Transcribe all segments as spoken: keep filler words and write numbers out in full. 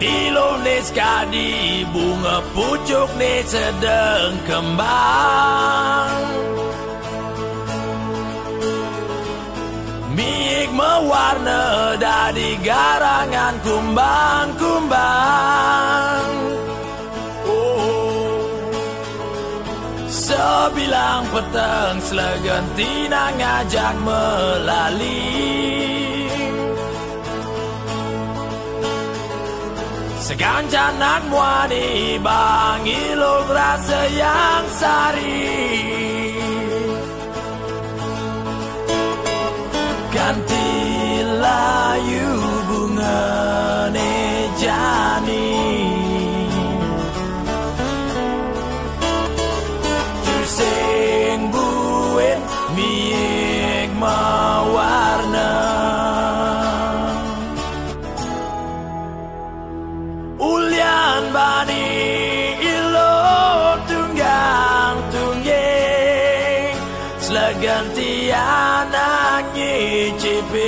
Ilung ne sekadi bunga pucuk ne sedang kembang. Miik mewarna dadi garangan kumbang-kumbang. Oh, sebilang peteng selegan tina ngajak melali. Seganjanan muani bang ilung rasa yang sari. Kanti layu bunga ne jani. Tusing buin miik mawarna. Ulian bani ilung tunggang tungging, selegan ti anak nyicipin,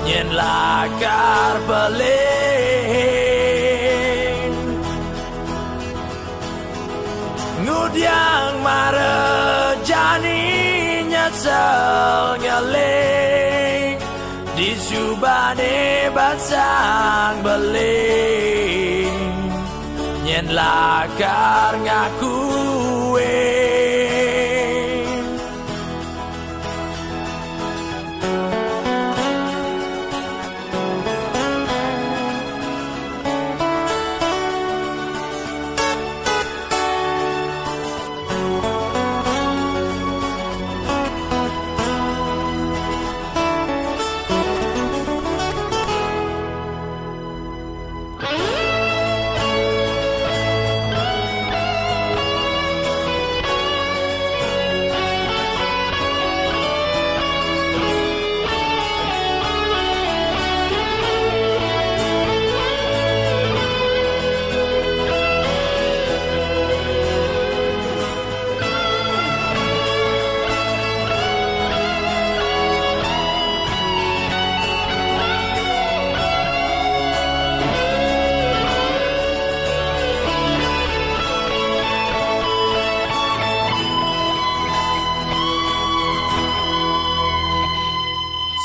nyen lakar peling. Ngudiang mara jani nyesel ngeling, di subane bansang beling, nyen lakar ngakuin.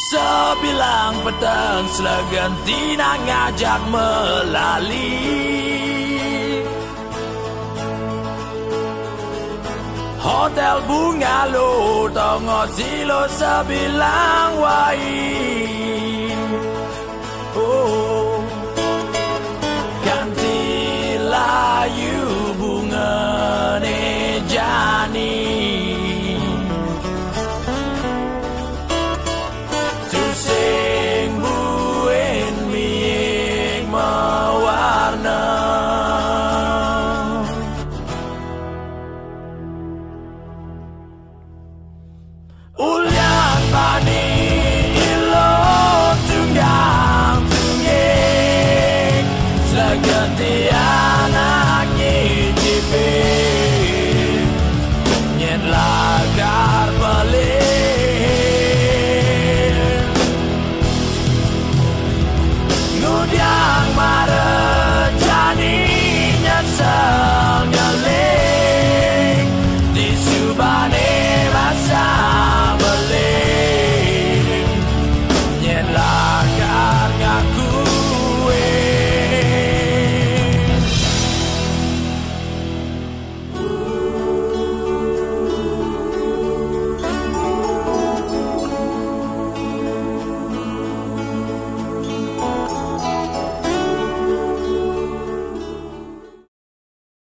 Sebilang peteng selegan tina ngajak melali. Hotel Bungalow, tongo silo sebilang wai. Oh, kanti layu bunga ne jani. Tusing buin miik mawarna. Ulian bani